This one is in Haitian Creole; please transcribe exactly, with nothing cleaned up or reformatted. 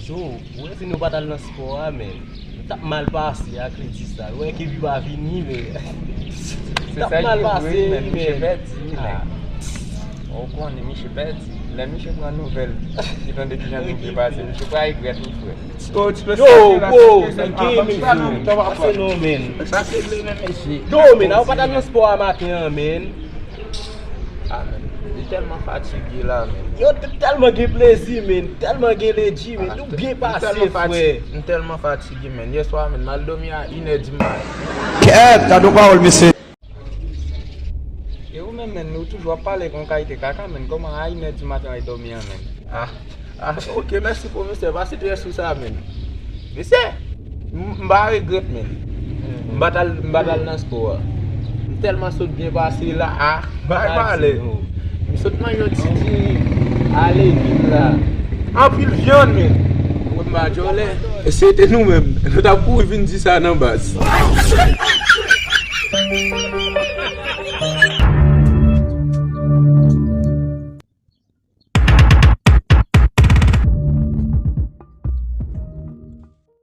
Yo, ou wè si nou pa t al nan spò a, men. Nou t ap mal pase ak Lady Star. Ou wè Kevin pa vini, men. Se sa ki vre, men, misye pèdi, men. Ou konnen, misye pèdi. Lè misye pran nouvèl, li tande kijan nou vle pase, misye pa regrèt, wi, frè. Yo, bro, sa gen, men, yo. Pase non, men. Pase non, men, mesye. Yo, men, ou pa t al nan spò a maten an, men. Ah, men, li tèlman fatige la, men. Yo, te tèlman gen plezi, men. Tèlman gen legi, men. Nou byen pase, frè. M tèlman fatige, men. Yè swa, men, m al dòmi a inè di maten. Kèt, gade yon pawòl, mesye. E ou menm, men, ou toujou ap pale kon kalite kaka, men. Kòman a inè di maten w al dòmi an, men? Ah, ah, ok, mèsi pwofesè, pa strès sou sa, men. Mesye, m m pa regrèt, men. M pa t al, m pa t al nan spò a. M tèlman sot byen pase la, ah, bay pale. M sot manje yon ti diri ale vin la. Anpil vyann, men. Mwen m pa djòlè. E se te nou menm, nou t ap kouri vin di sa nan baz.